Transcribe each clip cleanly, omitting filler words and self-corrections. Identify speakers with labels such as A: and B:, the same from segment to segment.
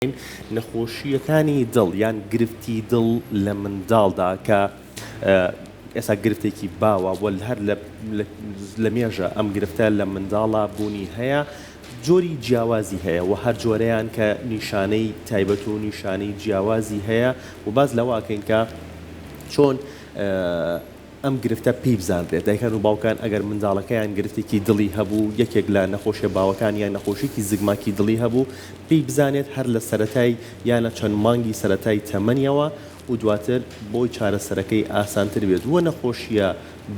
A: نەخۆشییەکانی دڵ یان گرفتی دڵ لە منداڵدا کە ئێستا گرفتێکی باوە و هەر لە مێژە ئەم گرفتە لە منداڵا بوونی هەیە جۆری جیاوازی هەیە و هەر جۆرەیان کە نیشانەی تایبەت و نیشانەی جیاوازی هەیە و باس لەوە ئەکەین کە چۆن ئەم گرفتە پێی بزانرێت، دایکان و باوکان ئەگەر منداڵەکەیان گرفتێکی دڵی هەبوو، یەکێک لە نەخۆشیە باوەکان یان نەخۆشیەکی زگماکی دڵی هەبوو، پێی بزانێت هەر لە سەرەتای یان لە چەند مانگی سەرەتای تەمەنیەوە و دواتر بۆی چارەسەرەکەی ئاسانتر بێت و نەخۆشیە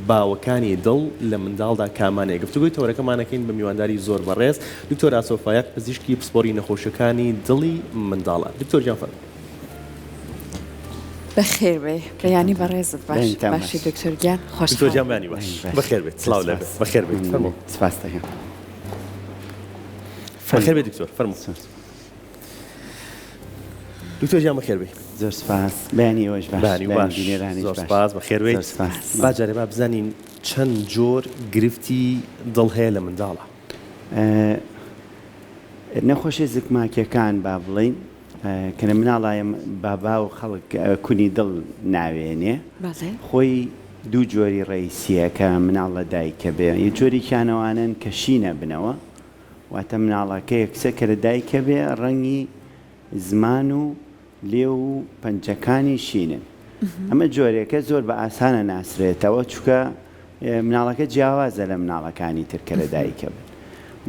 A: باوەکانی دڵ لە منداڵدا کامانەیە گفتوگۆی تەوەرەکەمان ئەکەین بە میوانداری زۆر بەڕێز دکتۆر ئاسۆ فایەق پزیشکی پسپۆری نەخۆشیەکانی دڵی منداڵان دکتۆر گیان فەرموو.
B: بەخێر بێی بەیانی بەڕێزت باش
C: بەیانیتان باش.
B: باشی دکتۆر گیان
A: دکتۆر
B: خۆشحاڵ
A: گیان بەیانی باش
C: بەیانی باش.
A: بەخێر بێیت سڵاو لێ بێ بەخێر بێیت فەرموو.
C: سپاس دەکەم.
A: بەخێر بێی دکتۆر فەرموو.
C: زۆر سپاس.
A: دکتۆر گیان بەخێر بێی.
C: زۆر سپاس بەیانی ئێوەش باش
A: بەیانی
C: بەیانی
A: باش
C: بینەرانیش
A: زۆر
C: باش.
A: سپاس بەخێر بێیت.
C: زۆر سپاس.
A: با جارێ با بزانین چەند جۆر گرفتی دڵ هەیە لە منداڵا؟
C: نەخۆشیە زگماکیەکان با بڵێین کە لە مناڵایە بابا و خەڵک کونی دڵ ناوێنێ خۆی دوو جۆری ڕەیسیە کە مناڵ لە دایکە بێ یە جۆرێکیان ئەوانەن کە شینە بنەوە واتە مناڵەکە یەکسەر کە لە دایکە بێ ڕەنگی زمان و لێو و پەنجەکانی شینن ئەمە جۆرێکە زۆر بە ئاسانە ناسرێتەوە چونکە مناڵەکە جیاوازە لە مناڵەکانی تر کە لە دایکە بن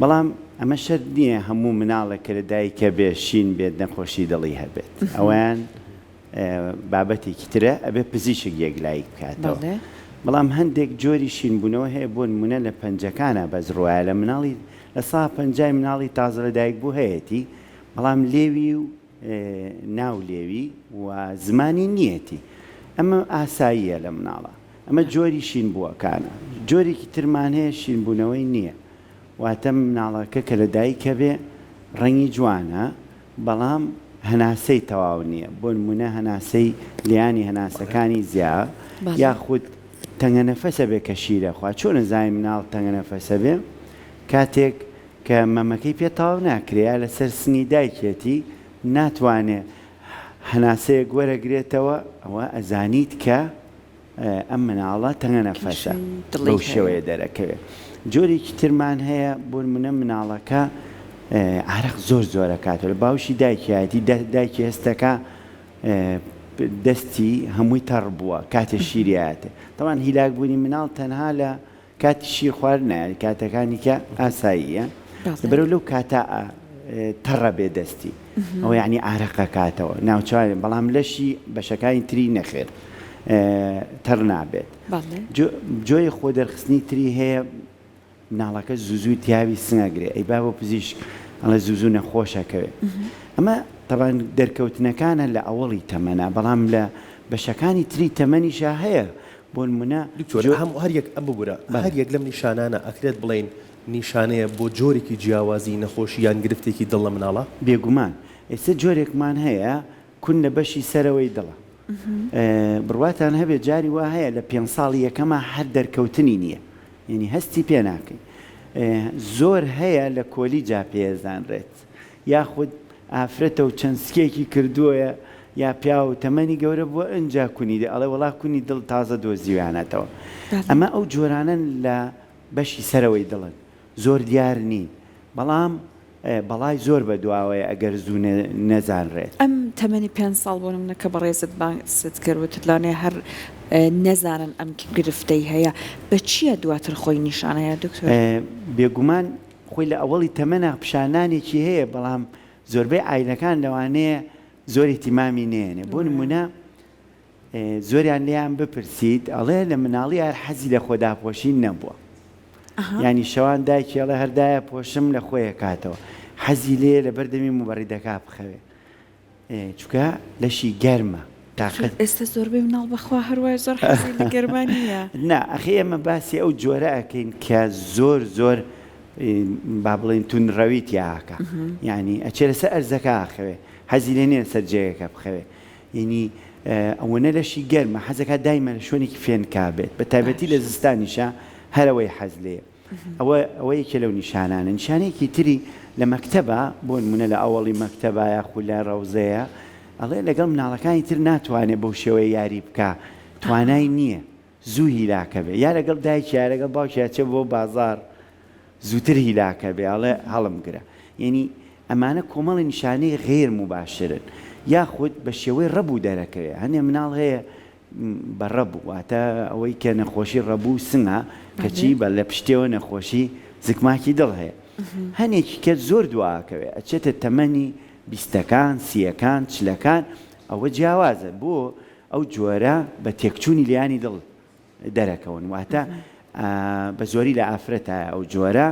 C: بەڵام ئەمە شەرت نییە هەموو مناڵێک کە لە دایکە بێ شین بێت نەخۆشی دڵی هەبێت ئەوەیان بابەتێکی ترە ئەبێ پزیشک یەکلایی بکاتەوە بەڵام هەندێک جۆری شینبوونەوە هەیە بۆ نمونە لە پەنجەکانە بەس ڕوایە لە مناڵی لە سا پەنجای مناڵی تازە لە دایک بوو هەیەتی بەڵام لێوی و ناو لێوی و زمانی نییەتی ئەمە ئاساییە لە مناڵا ئەمە جۆری شینبووەکانە جۆرێکی ترمان هەیە شینبوونەوەی نییە واتە مناڵەکە کە لە دایکە بێ ڕەنگی جوانە بەڵام هەناسەی تەواو نییە بۆ نمونە هەناسەی لیانی هەناسەکانی زیا یاخود تەنگە نەفەسە بێ کە شیرە خوا چۆن ئەزانین مناڵ تەنگە نەفەسە بێ کاتێک کە مەمەکەی پێ تەواو ناکرێ یا لەسەر سنگی دایکیەتی ناتوانێ هەناسەیەک وەرەگرێتەوە ئەوە ئەزانیت کە ئەم مناڵە تەنگە نەفەسە بەو شێوەیە دەرەکەوێ جۆرێکی ترمان هەیە بۆ نمونە مناڵەکە عارەق زۆر زۆرەکاتەوە لە باوشی دایکیایەتی دایکی هەستەکە دەستی هەمووی تەڕ بووە کاتێ شیریاتێ تەوان هیلاک بوونی مناڵ تەنها لە کاتی شیر خواردنە یانی کاتەکانی کە ئاساییە لەبەرئەوە لەو کاتە تەڕە بێ دەستی ئەوە یانی ئارەقە کاتەوە ناوچوانی بەڵام لەشی بەشەکانی تری نەخێر تەڕ نابێت جۆری خۆ دەرخستنی تری هەیە مناڵەکە زوو زوو تیاوی سنگەگرێ ئەی با بۆ پزیشک ئەڵێ زوو زوو نەخۆشەکەوێ ئەمە تەبان دەرکەوتنەکانە لە ئەوەڵی تەمەنا بەڵام لە بەشەکانی تری تەمەنیشا هەیە بۆنمونە
A: دکتۆر
C: جۆ.
A: هەموو هەر یەک ئەم ببورە
C: بەڵێ.
A: هەر یەک لەم نیشانانە ئەکرێت بڵێین نیشانەیە بۆ جۆرێکی جیاوازی نەخۆشی یان گرفتێکی دڵ لە مناڵا؟
C: بێگومان ئێستا جۆرێکمان هەیە کون لە بەشی سەرەوەی دڵە بڕواتان هەبێت جاری وا هەیە لە پێنج ساڵی یەکەما هەر دەرکەوتنی نییە یعنی هەستی پێ ناکەی زۆر هەیە لە کۆلیجا پێزانرێت یاخود ئافرەتە و چەند سکێکی کردووە یا پیاو تەمەنی گەورە بووە ئنجا کونی دێ ئەڵێ وەڵا کونی دڵ تازە دۆزیویانەتەوە ئەمە ئەو جۆرانەن لە بەشی سەرەوەی دڵن زۆر دیار نین بەڵام بەڵای زۆر بە دواوەیە ئەگەر زوو نەزانرێت.
B: ئەم تەمەنی پێنج ساڵ بۆ نمونە کە بەڕێزت باست کرد وتت لەوانەیە هەر نەزانن ئەم گرفتەی هەیە بە چیە دواتر خۆی نیشان ئەیا دکتۆر؟
C: بێگومان خۆی لە ئەوەڵی تەمەنا پیشانانێکی هەیە بەڵام زۆربەی عایلەکان لەوانەیە زۆر ئیهتیمامی نەیەنێ بۆ نمونە زۆریان لێیان بپرسیت ئەڵێ لە مناڵی هەر حەزی لە خۆداپۆشین نەبووە یانی شەوان دایکی ئەڵێ هەر دایە پۆشم لە خۆیە کاتەوە حەزی لێ لە بەردەمی موبەڕیدەکا بخەوێ چونکە لەشی گەرمە تاقەت.
B: ئێستا زۆربەی مناڵ بەخوا هەر وایە زۆر حەزی لە گەرما نییە.
C: نا ئەخی ئێمە باسی ئەو جۆرە ئەکەین کە زۆر زۆر با بڵێین توندڕەوی تیا ئەکا یانی ئەچێ لەسەر ئەرزەکە ئەخەوێ حەزی لێ نییە لەسەر جێگەکە بخەوێ یانی ئەوەنە لەشی گەرمە حەزەکا دایمە لە شوێنێکی فێنکا بێت بە تایبەتی لە زستانیشا هەر ئەوەی حەز لێیە. ئەوە ئەوە یەکێ لەو نیشانانە. نیشانەیەکی تری لە مەکتەبا بۆ نمونە لە ئەوەڵی مەکتەبا یاخود لە ڕەوزەیە ئەڵێ لەگەڵ مناڵەکانی تر ناتوانێ بەو شێوەیە یاری بکا توانای نییە زوو هیلاکە بێ یا لەگەڵ دایکیا لەگەڵ باوکیا چێ بۆ بازاڕ زووتر هیلاکە بێ ئەڵێ هەڵم گرە یەنی ئەمانە کۆمەڵی نیشانەی غەیر موباشرن یاخود بە شێوەی ڕەبوو دەرەکەوێ هەنێ مناڵ هەیە بە ڕەبوو واتە ئەوەی کە نەخۆشی ڕەبوو سنگە کەچی بە لە پشتێوە نەخۆشی زکماکی دڵ هەیە هەنێکی کە زۆر دواکەوێ ئەچێتە تەمەنی بیستەکان سیەکان چلەکان ئەوە جیاوازە بۆ ئەو جۆرە بە تێکچوونی لیانی دڵ دەرەکەون واتە بە زۆری لە ئافرەتایە ئەو جۆرە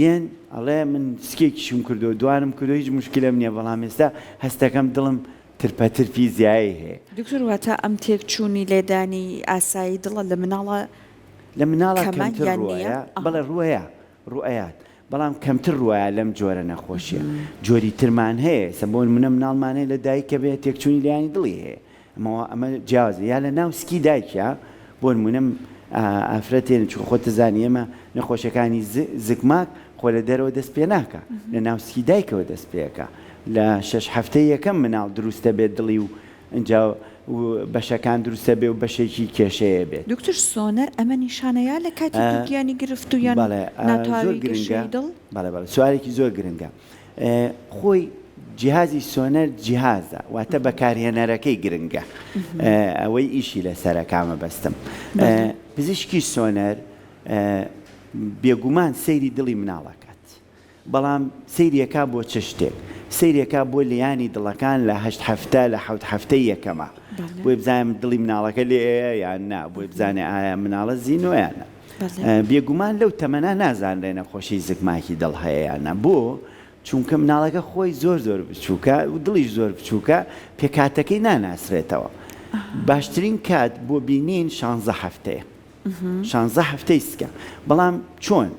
C: یەن ئەڵێ من سکێکیشم کردو دوانم کردو هیچ مشکلم نییە بەڵام ئێستا هەستەکەم دڵم ترپە ترپی زیایی هەیە.
B: دکتۆر واتە ئەم تێکچوونی لێدانی ئاسایی دڵە لە مناڵە
C: لە مناڵە کەمتر ڕوەیە بەڵێ ڕوەیە ڕوئەیات بەڵام کەمتر ڕوایە لەم جۆرە نەخۆشیە جۆری ترمان هەیە ئێستا بۆ نمونە مناڵمان هەیە لە دایکە بێ تێکچوونی لایەنی دڵی هەیە ئەمەوە ئەمە جیاوازە یا لە ناو سکی دایکیا بۆ نمونە ئافرەتێن چونکە خۆت دەزانی ئێمە نەخۆشیەکانی زکماک خۆ لە دەرەوە دەست پێ ناکا لە ناو سکی دایکەوە دەست پێکا لە شەش هەفتەی یەکەم مناڵ دروستە بێت دڵی و ئینجا بەشەکان دروستە بێ و بەشێکی کێشەیە بێت.
B: دکتۆر سۆنەر ئەمە نیشانە یا لە کاتی دووگیانی گرفت و یان
C: بەڵێ زۆر
B: ناتەواوی
C: گرنگە
B: گەشەی دڵ؟
C: بەڵێ بەڵێ سوالێکی زۆر گرنگە خۆی جیهازی سۆنەر جیهازە واتە بەکارهێنەرەکەی گرنگە ئەوەی ئیشی لەسەرە کا مەبەستم پزیشکی سۆنەر بێگومان سەیری دڵی مناڵ ئەکات بەڵام سەیریەکا بۆ چ شتێک؟ سەیرێکا بۆ لێیانی دڵەکان لە هەشت هەفتە لە حەوت هەفتەی یەکەما بۆی بزانێ دڵی مناڵەکە لێیە یان نا بۆی بزانێ ئایا مناڵە زینوە یان نا بێگومان لەو تەمەنە نازانرێ نەخۆشی زگماکی دڵ هەیە یان نا بۆ؟ چونکە مناڵەکە خۆی زۆر زۆر بچووکە و دڵیش زۆر بچووکە پێکهاتەکەی ناناسرێتەوە باشترین کات بۆ بینین شانزە هەفتەیە شانزە هەفتەی سکە بەڵام چۆن؟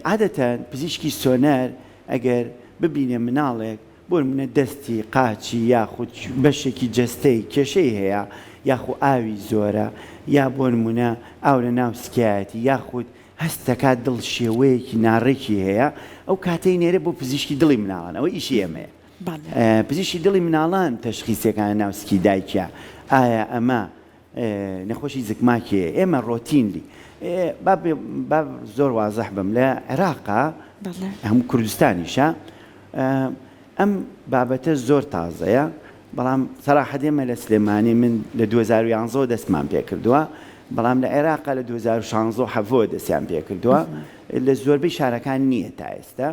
C: عادەتەن پزیشکی سۆنەر ئەگەر ببینێ مناڵێک بۆ نمونە دەستی، قاچی یاخود بەشێکی جەستەی کێشەی هەیە یاخو ئاوی زۆرە یا بۆ نمونە ئاو لە ناو سکیایەتی یاخود هەست دەکات دڵ شێوەیەکی ناڕێکی هەیە ئەو کاتەی نێرێ بۆ پزیشکی دڵی مناڵان ئەوە ئیشی ئێمەیە پزیشکی دڵی مناڵان تەشخیسەکان لە ناو سکی دایکیا ئایا ئەمە نەخۆشی زکماکی هەیە ئێمە ڕۆتینلی با با زۆر وازح بم لە عێراقا هەموو کوردستانیشە ئەم بابەتە زۆر تازەیە بەڵام سەراحەت ئێمە لە سلێمانی من لە 2011 دەستمان پێکردووە بەڵام لە عێراقا لە 2016 حەڤەوە دەستیان پێکردووە لە زۆربەی شارەکان نییە تا ئێستا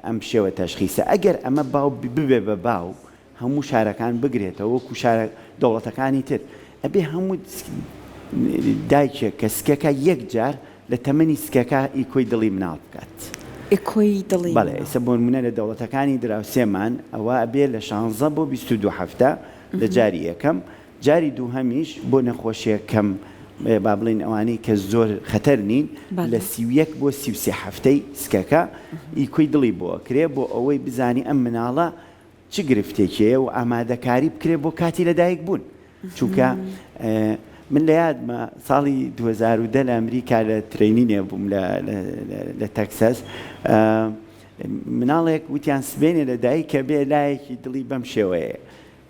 C: ئەم شێوە تەشخیسە ئەگەر ئەمە باو ببێ بە باو هەموو شارەکان بگرێتەوە وەکو شارە دەوڵەتەکانی تر ئەبێ هەموو دایکێک کە سکەکە یەک جار لە تەمەنی سکەکە ئیکۆی دڵی مناڵ بکات.
B: ئیکۆی دڵی
C: بەڵێ ئێستا بۆ نمونە لە دەوڵەتەکانی دراوسێمان ئەوە ئەبێ لە شانزە بۆ 22 هەفتە لە جاری یەکەم جاری دووهەمیش بۆ نەخۆشیە کەم با بڵێین ئەوانەی کە زۆر خەتەر نین لە 31 بۆ 33 هەفتەی سکەکە ئیکۆی دڵی بۆ ئەکرێ بۆ ئەوەی بزانی ئەم مناڵە چ گرفتێکی هەیە و ئامادەکاری بکرێت بۆ کاتی لەدایک بوون چونکە من لە یادمە ساڵی 2010 لە ئەمریکا لە training ێ بووم لە تەکسەس مناڵێک وتیان سبێنێ لە دایکە بێ لایەکی دڵی بەم شێوەیە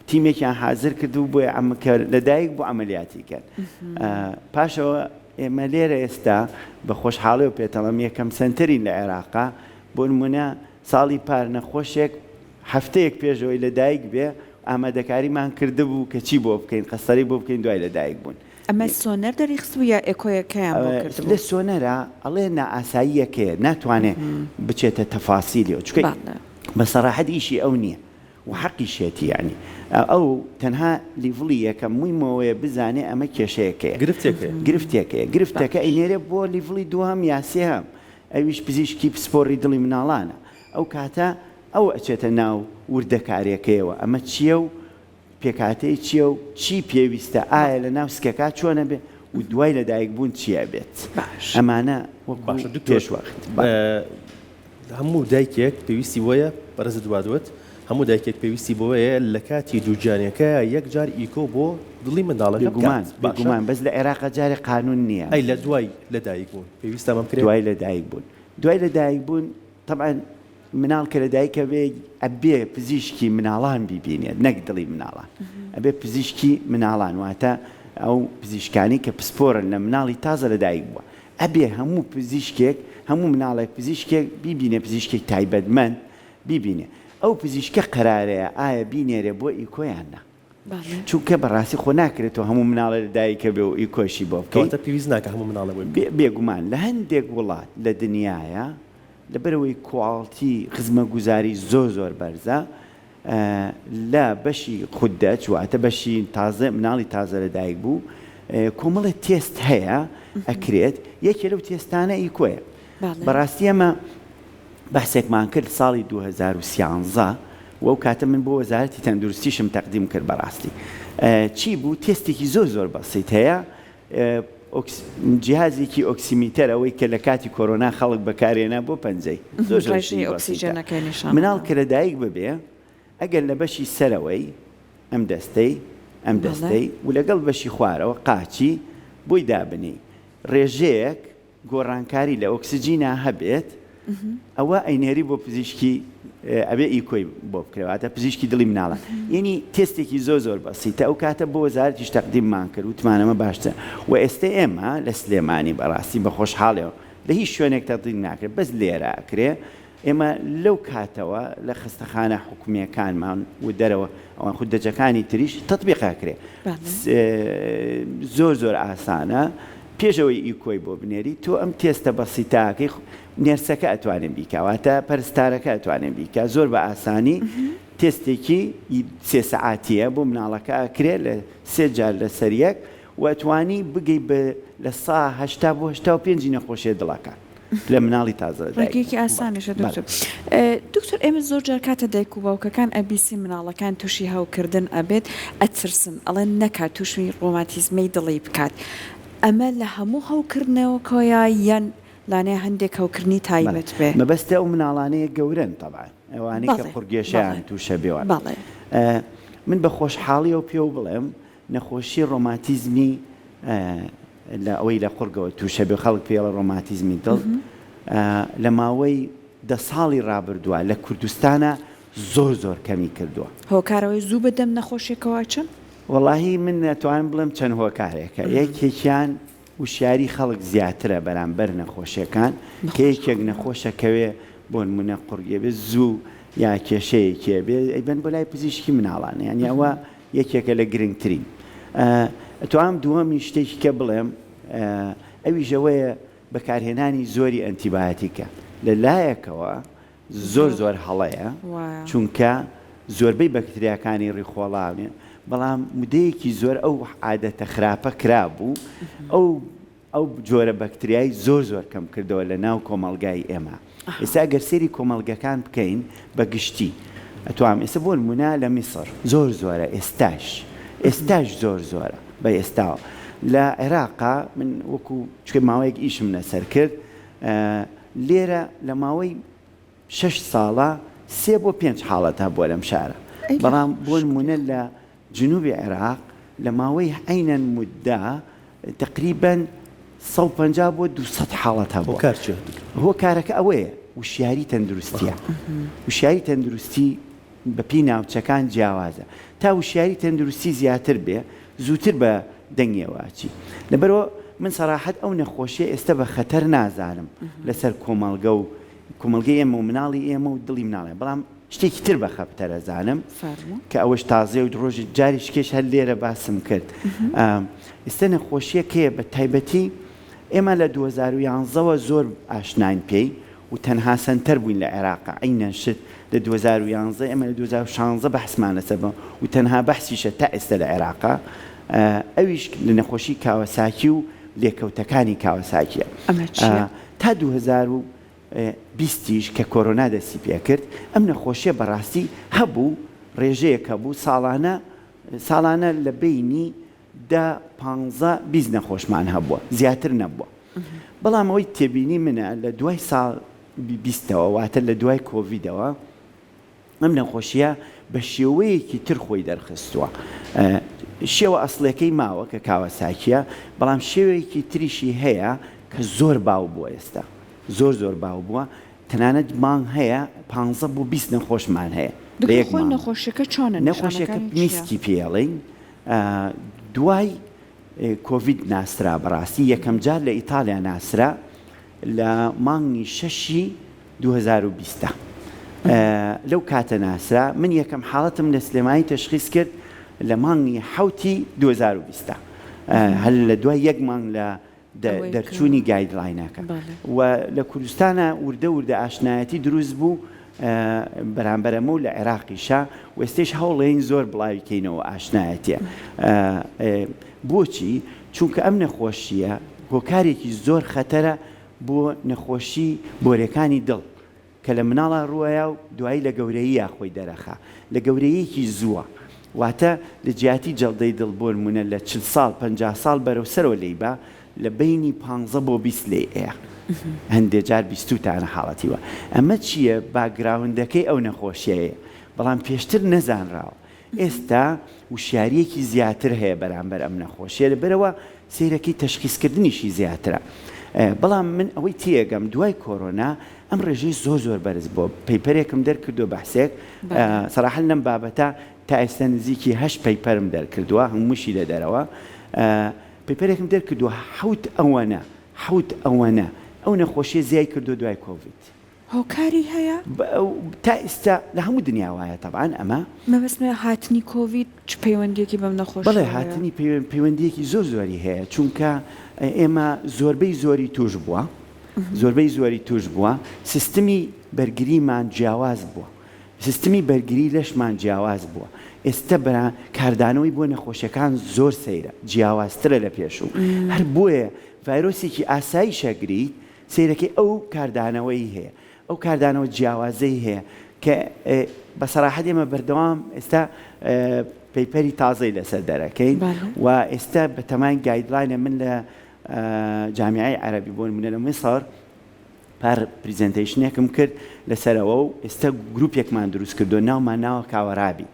C: تیمێکیان حاضر کرد و بۆیە ئەمکە لەدایک بۆ عملیاتی کرد پاشەوە ئێمە لێرە ئێستا بە خۆشحاڵی و پێتەڵم یەکەم سنتەرین لە عێراقا بۆ نمونە ساڵی پار نەخۆشێک هەفتەیەک پێش ئەوەی لە دایک بێ ئامادەکاریمان کردبوو کە چی بۆ بکەین قەستەرەی بۆ بکەین دوای لە دایک بوون.
B: ئەمە سۆنەر دەریخستبوو یا ئێکۆیەکەیان بۆ کردبوو؟
C: لە سۆنەرا ئەڵێ نائاساییەکەیە ناتوانێ بچێتە تەفاسیلیەوە چونکە بە سەراحەت ئیشی ئەو نییە و حەقیشیەتی یانی ئەو تەنها level ی یەکەم مویمەوەیە بزانێ ئەمە کێشەیەکەیە
A: گرفتێکەیە
C: گرفتێکەیە گرفتەکە ئەینێرێ بۆ level ی دووهەم یا سێهەم ئەویش پزیشکی پسپۆڕی دڵی مناڵانە ئەو کاتە ئەو ئەچێتە ناو وردەکاریەکەیەوە ئەمە چیە و پێکهاتەی چیە و چی پێویستە ئایا لە ناو سکەکا چۆن ئەبێ و دوای لە دایک بوون چی ئەبێت
B: باش.
C: ئەمانە وەکو
A: باشە دکتۆر
C: پێش وەخت بەڵێ.
A: هەموو دایکێک پێویستی وەیە بەڕێزت وات وت. هەموو دایکێک پێویستی بەوەیە لە کاتی دووگیانیەکەیا یەک جار ئیکۆ بۆ دڵی منداڵەکە
C: بێگومان
A: بکات باشە؟
C: بێگومان بەس لە عێراقا جارێ قانون نییە.
A: ئەی لە دوای لە دایک بوون پێویستە ئەمە بکرێت؟
C: دوای لە دایک بوون دوای لە دایک بوون تەبعەن مناڵ کە لە دایک ئەبێ ئەبێ پزیشکی مناڵان بیبینێت نەک دڵی مناڵان ئەبێ پزیشکی مناڵان واتە ئەو پزیشکانی کە پسپۆرن لە مناڵی تازە لە دایک بووە ئەبێ هەموو پزیشکێک هەموو مناڵێک پزیشکێک بیبینێ پزیشکێک تایبەتمەند بیبینێ ئەو پزیشکە قەرارەیە ئایا بینێرێ بۆ ئیکۆ یان نا چونکە بەڕاستی خۆ ناکرێت تۆ هەموو مناڵێ لە دایکە بێ و ئیکۆشی بۆ بکەی.
A: کەواتە پێویست ناکا هەموو مناڵێ بۆی بکەی.
C: بێگومان لە هەندێک وڵات لە دنیایا لەبەرئەوەی کواڵتی خزمەگوزاری زۆر زۆر بەرزە لە بەشی خودەچ واتە بەشی تازە مناڵی تازە لەدایک بوو کۆمەڵێ تێست هەیە ئەکرێت یەکێ لەو تێستانە ئیکۆیە بەڕاستی ئەمە بەحسێکمان کرد ساڵی 2013 و ئەو کاتە من بۆ وەزارەتی تەندروستیشم تەقدیم کرد بەڕاستی چی بوو تێستێکی زۆر زۆر بەسیت هەیە جیهازێکی ئۆکسیمیتەر ئەوەی کە لە کاتی کۆرۆنا خەڵک بەکارێنا بۆ پەنجەی زۆر زۆر
B: ڕێژەی
C: شتی بەسیتە
B: ئۆکسیجەنەکەی نیشان
C: مناڵ
B: دەدا.
C: کە لەدایک ببێ ئەگەر لە بەشی سەرەوەی ئەم دەستەی ئەم
B: بەڵێ.
C: دەستەی و لەگەڵ بەشی خوارەوە قاچی بۆی دابنێی ڕێژەیەک گۆڕانکاری لە ئۆکسجینا هەبێت ئەوە ئەینێری بۆ پزیشکی ئەبێ ئیکۆی بۆ بکرێ واتە پزیشکی دڵی مناڵان یعنی تێستێکی زۆر زۆر بەسیتە ئەو کاتە بۆ وەزارەتیش تەقدیممان کرد وتمان ئەمە باشترە و ئێستە ئێمە لە سلێمانی بەڕاستی بە خۆشحاڵیەوە لە هیچ شوێنێک تەقدیم ناکرێت بەس لێرە ئەکرێ ئێمە لەو کاتەوە لە خەستەخانە حکومییەکانمان و دەرەوە ئەوان خودەجەکانی تریش تەتبیق ئەکرێ. زۆر زۆر ئاسانە پێش ئەوەی ئیکۆی بۆ بنێری تۆ ئەم تێستە بەسیتاکەی نێرسەکە ئەتوانێ بیکا واتە پەرستارەکە ئەتوانێ بیکا زۆر بە ئاسانی تێستێکی سێ سەعاتیە بۆ مناڵەکە ئەکرێ لە سێ جار لەسەر یەک و ئەتوانی بگەی بە لە سا 80 بۆ 85 نەخۆشیە دڵەکان. لە مناڵی تازە لە دایک
B: ڕێگەیەکی ئاسانیشە دکتۆر. دکتۆر ئێمە زۆر جار کاتە دایک و باوکەکان ئەبیسین مناڵەکان توشی هەوکردن ئەبێت ئەترسن ئەڵێن نەکا توشی ڕۆماتیزمەی دڵی بکات ئەمە لە هەموو هەوکردنەوەکەیە یان لانەیە هەندێک هەوکردنی تایبەت بێ؟
C: مەبەستە ئەو مناڵانەیە گەورەن تەبعەن ئەوانەی کە
B: بەڵێ
C: قوڕگێشەیان
B: بەڵێ
C: توشە بێ وان
B: بەڵێ.
C: من بە خۆشحاڵیەوە پێو بڵێم نەخۆشی ڕۆماتیزمی لە ئەوەی لە قوڕگەوە تووشە بێ خەڵک پێی ئەڵێ ڕۆماتیزمی دڵ لە ماوەی دە ساڵی ڕابردووە لە کوردستانا زۆر زۆر کەمی کردووە.
B: هۆکارەوەی زوو بە دەم نەخۆشیەکەوە ئەچن؟
C: وەڵاهی من ئەتوانم بڵێم چەند هۆکارێکە یەکێکیان وشیاری خەڵک زیاترە بەرامبەر نەخۆشیەکان کە یەکێک نەخۆشە کەوێ بۆنمونە قوڕگێ بێ زوو یا کێشەیەکێ بێ ئەیبەن بۆ لای پزیشکی مناڵان یانی ئەوە یەکێکە لە گرنگترین. ئەتوانم دووەمین شتێکی کە بڵێم ئەویش ئەوەیە بەکارهێنانی زۆری ئەنتیبایۆتیکە لە لایەکەوە زۆر زۆر هەڵەیە چونکە زۆربەی بەکتریاکانی ڕیخۆڵاونێ بەڵام مدەیەکی زۆر ئەو عادەتە خراپە کرابوو ئەو ئەو جۆرە بەکتریای زۆر زۆر کەم کردەوە لە ناو کۆمەڵگای ئێمە. ئێستا ئەگەر سەیری کۆمەڵگەکان بکەین بە گشتی ئەتوام ئێستا بۆ نموونە لە میسڕ زۆر زۆرە ئێستاش ئێستاش زۆر زۆرە بە ئێستاوە لە عێراقا من وەکو چونکە ماوەیەک ئیشم لەسەر کرد لێرە لە ماوەی شەش ساڵە سێ بۆ پێنج حاڵەت هەبووە لەم شارە بەڵام بۆ نموونە لە جنوبی عێراق لە ماوەی عەینەن مودە تەقریبەن 150 بۆ 200 حاڵەت هەبووە.
A: هۆکار چیە دکتۆر؟
C: هۆکارەکە ئەوەیە وشیاری تەندروستیە. وشیاری تەندروستی بە پێی ناوچەکان جیاوازە. تا وشیاری تەندروستی زیاتر بێ زووتر بە دەنگیەوە ئەچی. لەبەرئەوە من سەراحەت ئەو نەخۆشیە ئێستە بە خەتەر نازانم لەسەر کۆمەڵگە و کۆمەڵگەی ئێمە و مناڵی ئێمە و دڵی مناڵیان بەڵام شتێکی تر بە خەپتەر ئەزانم کە ئەوەش تازەیە و ڕۆژی جاریشکێش هەر لێرە باسم کرد ئێستا نەخۆشیەکەیە بە تایبەتی ئێمە لە 2011ەوە زۆر ئاشناین پێی و تەنها سەنتەر بووین لە عێراق عینەن شت لە 2011 ئێمە لە 2016 بەحسمان لەسەر بە و تەنها بەحسیشە تا ئێستا لە عێراق ئەویش لە نەخۆشی کاوەساکی و لێکەوتەکانی کاوەساکیە تا 2020 یش کە کۆرۆنا دەستی پێکرد ئەم نەخۆشیە بەڕاستی هەبوو ڕێژەیەک هەبوو ساڵانە ساڵانە لە بەینی دە پانزە 20 نەخۆشمان هەبووە زیاتر نەبووە بەڵام ئەوەی تێبینی منە لە دوای ساڵ بیستەوە واتە لە دوای کۆڤیدەوە. ئەم نەخۆشییە بە شێوەیەکی تر خۆی دەرخستووە. شێوە ئەسڵیەکەی ماوە کە کاواساکییە، بەڵام شێوەیەکی تریشی هەیە کە زۆر باو بووە ئێستا. زۆر زۆر باو بووە. تەنانەت مانگ هەیە پانزە بۆ 20 نەخۆشمان هەیە لە
B: دکتۆر
C: یەک
B: خۆی
C: مانگ.
B: نەخۆشیەکە چۆنە؟
C: نەخۆشیەکە
B: نیشانەکانی چییە؟
C: پنیسکی پێ ئەڵێین. دوای کۆڤید ناسرا بەڕاستی یەکەم جار لە ئیتاڵیا ناسرا لە مانگی شەشی 2020 لەو کاتە ناسرا من یەکەم حاڵەتم لە سلێمانی تەشخیس کرد لە مانگی حەوتی 2020 هەر لە دوای یەک مانگ لە دەرچوونی guideline ەکە و لە کوردستانە وردە وردە ئاشنایەتی دروست بوو بەرامبەر ئەمە و لە عێراقیشە و ئێستەیش هەوڵێین زۆر بڵاوی کەینەوە ئاشنایەتیە. بۆچی؟ چونکە ئەم نەخۆشییە هۆکارێکی زۆر خەتەرە بۆ نەخۆشی بۆرێکانی دڵ کە لە مناڵا ڕووەیا و دوایی لە گەورەییا خۆی دەرەخا لە گەورەییەکی زووە واتە لە جیاتی جەڵدەی دڵ بۆنمونە لە 40 ساڵ 50 ساڵ بەرەو سەرەوە لێی با لە بەینی پانزە بۆ 20 لێی ئەیا هەندێ جار بیستووتانە حاڵەتی وا ئەمە چییە background ەکەی ئەو نەخۆشیەیە بەڵام پێشتر نەزانراوە ئێستا وشیارییەکی زیاتر هەیە بەرامبەر ئەم نەخۆشیە لەبەرئەوە سەیرەکەی تەشخیسکردنیشی زیاترە بەڵام من ئەوەی تێگەم دوای کۆرۆنا ئەم ڕێژەی زۆر زۆر بەرز بووە paper ێکم دەرکردووە بەحسێک سەراحەن لەم بابەتە تا ئێستا نزیکی هەشت paper م دەرکردووە هەمووشی لە دەرەوە paper ێکم دەرکردووە حەوت ئەوەنە حەوت ئەوەنە ئەو نەخۆشیە زیای کردووە دوای کۆڤید.
B: هۆکاری هەیە؟
C: تا ئیستا لە هەموو دنیا وایە تەبعەن ئەمە.
B: مەبەستمە هاتنی کۆڤید چ پەیوەندیەکی بەم نەخۆشیەوە
C: بەڵێ
B: هەیە؟
C: هاتنی پەیوەندیەکی زۆر زۆری هەیە چونکە ئێمە زۆربەی زۆری توش بووە زۆربەی زۆری توش بووە سیستمی بەرگریمان جیاواز بووە سیستمی بەرگری لەشمان جیاواز بووە ئێستا بە کاردانەوەی بۆ نەخۆشیەکان زۆر سەیرە جیاوازترە لە پێشوو هەر بۆیە ڤایرۆسێکی ئاساییش ئەگریت سەیرەکەی ئەو کاردانەوەی هەیە ئەو کاردانەوە جیاوازەی هەیە کە بە سەراحەت ئێمە بەردەوام ئێستا paper ی تازەی لەسەر دەرەکەین و ئێستا بە تەمای guideline ە من لە جامیعەی عەرەبی بۆ نمونە لە میسر پار presentation ێکم کرد لەسەرەوە و ئێستا گروپێکمان دروست کردو ناومان ناوە کاوەرابی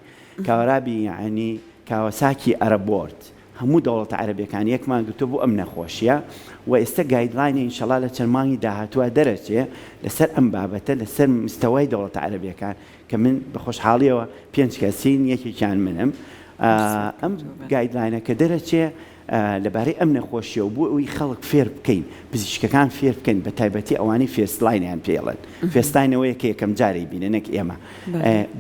C: کاوەرابی یعنی کاوەساکی Arab World هەموو دەوڵەتە عەرەبیەکان یەکمان گرتووە بۆ ئەم نەخۆشیە و ئێستا guideline ە ئینشەڵا لە چەند مانگی داهاتووە دەرەچێ لەسەر ئەم بابەتە لەسەر مستەوای دەوڵەتە عەرەبیەکان کە من بە خۆشحاڵیەوە پێنج کەسین یەکێکیان منم ئەم guideline ە کە دەرەچێ لەبارەی ئەم نەخۆشیە و بۆ ئەوی خەڵک فێر بکەین پزیشکەکان فێر بکەین بە تایبەتی ئەوانەی first line یان پێڵن first line ەوەیە کە یەکەم جارەی بینە نەک ئێمە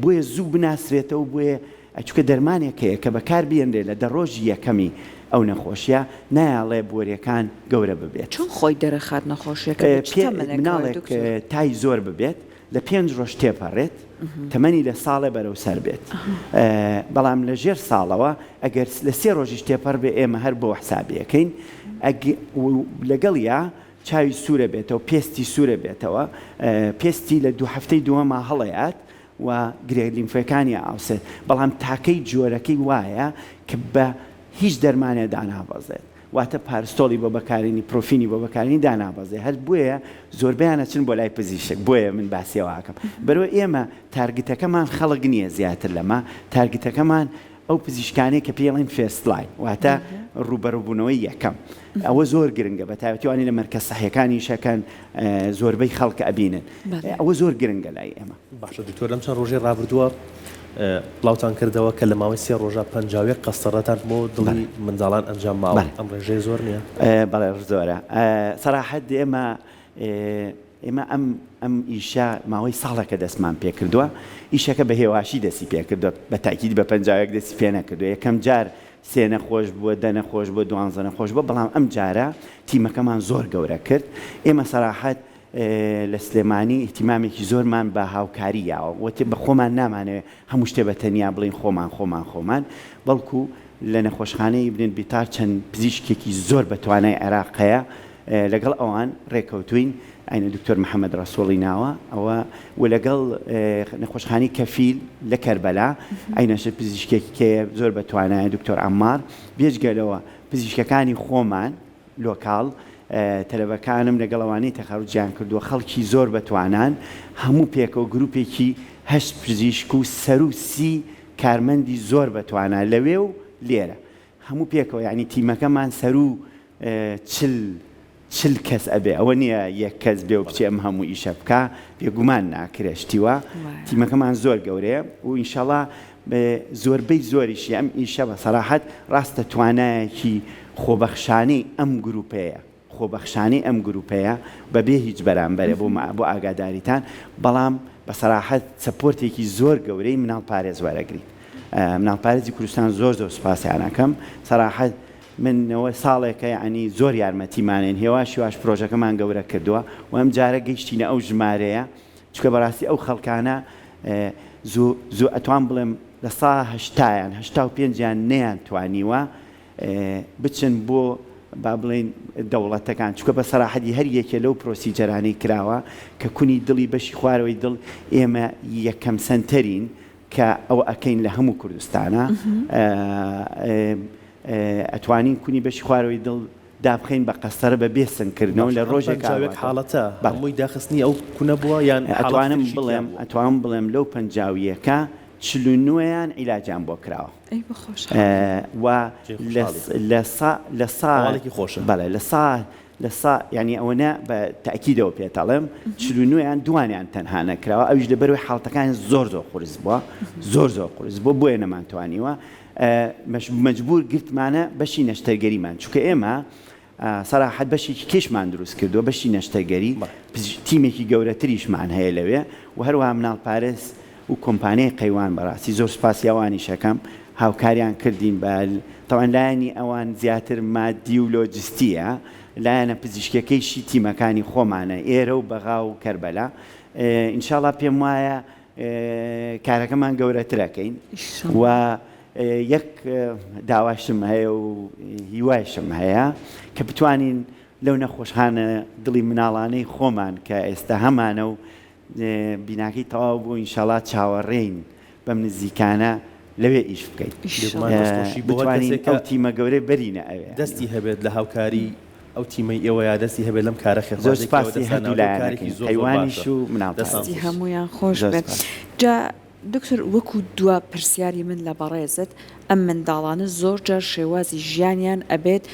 C: بۆیە زوو بناسرێتەوە بۆیە چونکە دەرمانێک هەیە کە بەکار بێنرێ لە دە ڕۆژی یەکەمی ئەو نەخۆشیە نایەڵێ بۆریەکان گەورە ببێت.
B: چۆن خۆی دەرەخات نەخۆشیەکە لە چ تەمەنێکەوە
C: مناڵێک
B: دکتۆر؟
C: تای زۆر ببێت لە پێنج ڕۆژ تێپەڕێت تەمەنی لە ساڵێ بەرەو سەر بێت بەڵام لە ژێر ساڵەوە ئەگەر لە سێ ڕۆژیش تێپەڕ بێ ئێمە هەر بۆ حسابی ئەکەین لەگەڵیا چاوی سوورە بێتەوە پێستی سوورە بێتەوە پێستی لە دوو هەفتەی دووەما هەڵەیات و گرێ لیمفەکانی ئاوسێت بەڵام تاکەی جۆرەکەی وایە کە بە هیچ دەرمانێ دانابەزێت واتە پارستۆڵی بۆ بەکارێنی پرۆفینی بۆ بەکارێنی دانابەزێ هەر بۆیە زۆربەیان ئەچن بۆ لای پزیشک بۆیە من باسی ئەوە ئەکەم بەرەوە ئێمە target ەکەمان خەڵک نییە زیاتر لەمە target ەکەمان ئەو پزیشکانەی کە پێی ئەڵێن first line واتە ڕووبەڕووبوونەوەی یەکەم ئەوە زۆر گرنگە بە تایبەتی ئەوانەی لە مەرکەز سەحیەکان ئیشەکەن زۆربەی خەڵک ئەبینن ئەوە زۆر گرنگە لای ئێمە.
A: باشە دکتۆر لەم چەند ڕۆژەی ڕابردووە بڵاوتان کردەوە کە لە ماوەی سێ ڕۆژە 51 قەستەڕەتان بۆ دڵی منداڵان ئەنجام ماوە ئەم ڕێژەیە زۆر نییە؟
C: بەڵێ زۆرە سەراحەت ئێمە ئێمە ئەم ئەم ئیشە ماوەی ساڵێکە دەستمان پێکردووە، ئیشەکە بە هێواشی دەستی پێکردووە، بە تاکید بە 51 دەستی پێ نەکردووە، یەکەم جار سێ نەخۆش بووە، دە نەخۆش بووە، دوانزە نەخۆش بووە، بەڵام ئەم جارە تیمەکەمان زۆر گەورە کرد. ئێمە سەراحەت لە سلێمانی ئیهتیمامێکی زۆرمان بە هاوکاری یاوە، وە بە خۆمان نامانەوێ هەموو شتێ بە تەنیا بڵێین خۆمان خۆمان خۆمان، بەڵکو لە نەخۆشخانەی ئیبن البیتار چەند پزیشکێکی زۆر بە توانای عێراق هەیە، لەگەڵ ئەوان ڕێکەوتوین ئەینە دکتۆر محەمەد ڕەسوڵی ناوە ئەوە و لەگەڵ نەخۆشخانەی کەفیل لە کەربەلا ئەینەشە پزیشکێکی کەیە زۆر بە توانایە دکتۆر عەمار بێجگە لەوە پزیشکەکانی خۆمان local تەلەبەکانم لەگەڵ ئەوانەی تەخەروجیان کردووە خەڵکی زۆر بە توانان هەموو پێکەوە گروپێکی. هەشت پزیشک و سەروو 30 کارمەندی زۆر بەتوانا لەوێ و لێرە هەموو پێکەوە یانی تیمەکەمان سەروو 40 40 کەس ئەبێ ئەوە نییە یەک کەس بێ و بچێ ئەم هەموو ئیشە بکا بێگومان ناکرێ شتی وا تیمەکەمان زۆر گەورەیە و ئینشەڵا زۆربەی زۆریشی ئەم ئیشە بە سەراحەت ڕاستە توانایەکی خۆبەخشانەی ئەم گروپەیە خۆبەخشانەی ئەم گروپەیە بەبێ هیچ بەرامبەرێ بۆ بۆ ئاگاداریتان بەڵام بە سەراحەت support ێکی زۆر گەورەی مناڵ پارێز وەرەگرین مناڵ پارێزی کوردستان زۆر زۆر سوپاسیان ئەکەم سەراحەت من ئەوە ساڵێکە یەعنی زۆر یارمەتیمانێن هێواش هێواش پرۆژەکەمان گەورە کردووە و ئەم جارە گەیشتینە ئەو ژمارەیە چونکە بەڕاستی ئەو خەڵکانە زۆ زۆ ئەتوان بڵێم لە سا هەشتایان هەشتا و پێنجیان نەیان توانیوە بچن بۆ با بڵێین دەوڵەتەکان چونکە بە سەراحەتی هەر یەکێ لەو procedure انەی کراوە کە کونی دڵی بەشی خوارەوەی دڵ ئێمە یەکەم سەنتەرین کە ئەوە ئەکەین لە هەموو کوردستانا ئەتوانین کونی بەشی خوارەوەی دڵ دابخەین بە قەستەرە بە بێ سنگ کردنەوە لە ڕۆژێک
A: 51 حاڵەتە هەمووی داخستنی ئەو کونە بووە یان
C: ئەتوانم بڵێم ئەتوانم بڵێم لەو 51ە 49یان عیلاجیان بۆ کراوە و لە سا لە سا بەڵێ لە سا لە سا یانی ئەوەنە بە تەئکیدەوە پێت ئەڵێم 49 یان دوانیان تەنها نەکراوە ئەویش لەبەرەوەی حاڵەتەکانیان زۆر زۆر قورس بووە زۆر زۆر قورس بووە بۆیە نەمانتوانیوە مەجبور گرتمانە بەشی نەشتەرگەریمان چونکە ئێمە سەراحەت بەشێکی کێشمان دروست کردووە بەشی نەشتەرگەری تیمێکی گەورەتریشمان هەیە لەوێ و هەروەها مناڵپارێز و کۆمپانیای قەیوان بەڕاستی زۆر سوپاسی ئەوانیش ئەکەم هاوکاریان کردین بە تەوان لایەنی ئەوان زیاتر مادی و لۆجستیە لایەنە پزیشکیەکەیشی تیمەکانی خۆمانە ئێرە و بەغا و کەربەلا ئینشاڵا پێم وایە کارەکەمان گەورەترەکەین و یەک داواشم هەیە و هیوایشم هەیە کە بتوانین لەو نەخۆشخانە دڵی مناڵانەی خۆمان کە ئێستا هەمانە و بیناکەی تەواو بوو ئینشەڵا چاوەڕێین بەم نزیکانە لەوێ ئیش بکەین
A: بێگومان دەستخۆشی بۆ هەر
C: بتوانین
A: کەسێک کە
C: ئەو تیمە گەورەی بەرینە ئەوێ.
A: دەستی هەبێت لە هاوکاری ئەو تیمەی ئێوە یا دەستی هەبێت لەم کارە
C: زۆر
A: خێرخوازیەی کە ئێوە
C: سوپاسی
A: دەستتان
C: هەردوو
A: ناوە
C: لایەنەکەین
A: کارێکی زۆر زۆر
C: قەیوانیش
A: باشە
C: و مناڵ
A: دەستان
B: دەستی
C: پارێزیش
A: خۆش.
B: هەموویان خۆش
C: زۆر
B: بێت
C: سوپاس.
B: جا دکتۆر وەکو دوا پرسیاری من لە بەڕێزت ئەم منداڵانە زۆر جار شێوازی ژیانیان ئەبێت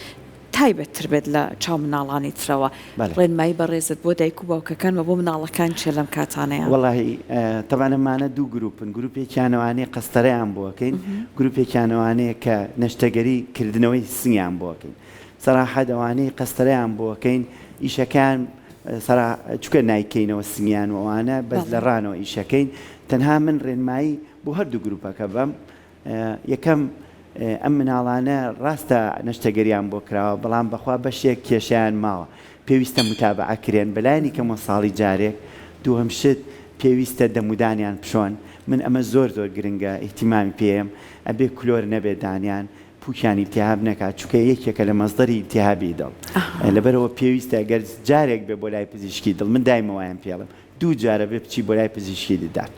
B: تایبەتتر بێت لە چاو مناڵانی ترەوە،
C: بەڵێ.
B: ڕێنمایی بەڕێزت بۆ دایک و باوکەکان و بۆ مناڵەکان چیە لەم کاتانەیا؟
C: وەڵاهی تەبعەن ئەمانە دوو گروپن گروپێکیان ئەوانەی قەستەرەیان بۆ ئەکەین گروپێکیان ئەوانەیە کە نەشتەگەری کردنەوەی سنگیان بۆ ئەکەین سەراحەت ئەوانەی قەستەرەیان بۆ ئەکەین ئیشەکەیان سەرا چونکە نایکەینەوە سنگیان و ئەوانە بەس لە
B: بەڵێ.
C: ڕانەوە ئیشەکەین تەنها من ڕێنمایی بۆ هەردوو گروپەکە بەم یەکەم، ئەم مناڵانە ڕاستە نەشتەگەریان بۆ کراوە، بەڵام بەخوا بەشێک کێشەیان ماوە، پێویستە متابەعە کرێن بەلایەنی کەمەوە ساڵی جارێک، دووهەم شت پێویستە دەمودانیان بشۆن، من ئەمە زۆر زۆر گرنگە ئیهتیمامی پێیەم، ئەبێ کلۆر نەبێ دانیان، پوکیان ئیلتیهاب نەکات، چونکە یەکێکە لە مەسدەری ئیلتیهابی دڵ، لەبەرئەوە پێویستە گەر جارێک بێ بۆ لای پزیشکی دڵ، من دایمە وایان پێڵێم، دوو جارە بێ بچی بۆ لای پزیشکی ددان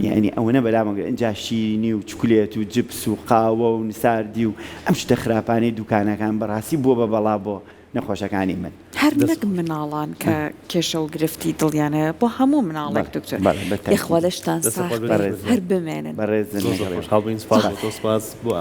C: یعنی ئەوەنە بەلامە گرنگ ئینجا شیرینی و چوکلێت و جپس و قاوە و نساردی و ئەم شتە خراپانەی دوکانەکان بەڕاستی بووە بە بەڵا بۆ نەخۆشەکانی من.
B: هەر
A: دەست
B: نەک
A: خۆش.
B: مناڵان کە کێشە و گرفتی دڵیان هەیە بۆ هەموو مناڵێک
C: بەڵێ
B: دکتۆر
C: بەڵێ بە
B: یەخوا
C: تاکید.
B: لەشتان
A: دەست
B: ساخ
A: خۆش بێت
B: بێ
A: دکتۆر
B: هەر
A: گیان.
B: بمێنن.
C: بەڕێزن
A: زۆر زۆر
C: لەگەڵ
A: خۆشحاڵ بووین سپاس
C: سپاس.
A: بۆ تۆ سپاس بۆ.